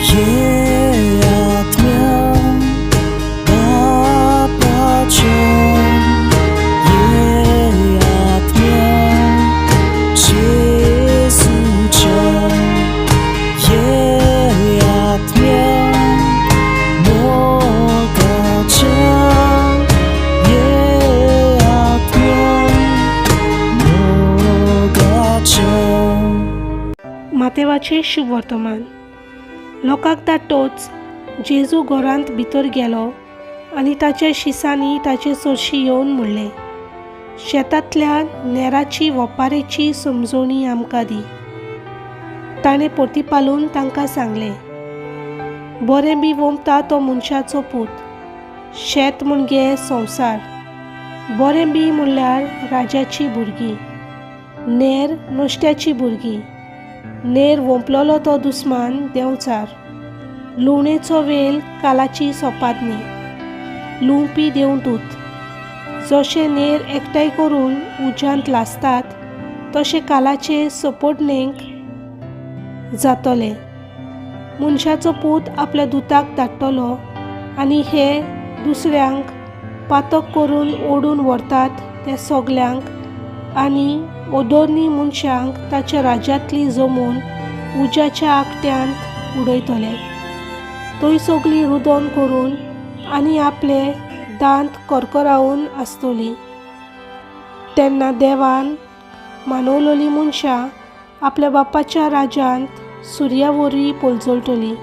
ये आत्म्या बापाच्या, ये आत्म्या जेजूच्या, ये आत्म्या मोगाच्या, ये आत्म्या मोगाच्या. मातेवाचें शुभवर्तमान. लोकांक धाडटोच जेजू घरांत भितर गेलो आनी ताच्या शिसांनी ताचे सरशी येवन म्हणलें, शेतांतल्या नेराची वपारेची समजवणी आमकां दी. ताणें परतीपालून तांकां सांगलें, बरें बी वोमता तो मनशाचो पूत, शेत म्हणजे संवसार, बरें बी म्हणल्यार राजाचीं भुरगीं, नेर नश्ट्याचीं भुरगीं, नेर वोंपलोलो तो दुस्मान देंवचार, लुवणेचो वेल कालाची सोपादनी, लुवपी देवदूत. जशे नेर एकठांय करून उज्यांत लासतात तशें कालाचे सोपोडणेक जातलें. मनशाचो पूत आपल्या दुताक धाडटलो आनी हे दुसऱ्यांक पातक करून ओडून व्हरतात त्या सगल्यांक आनी ओदोरनी मनशांक ताच्या राज्यांतली जमोवन उज्याच्या आकट्यांत उडयतले. थंय सगळीं रुदन करून आनी आपले दांत करकरावन आसतली. तेन्ना देवान मानवलोली मनशां आपल्या बापाच्या राज्यांत सुर्या वरवीं पोलजळटलीं.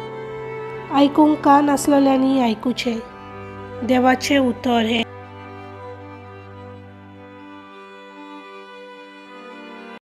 आयकूंक कान आसलेल्यांनी आयकुचें. देवाचें उतर हें.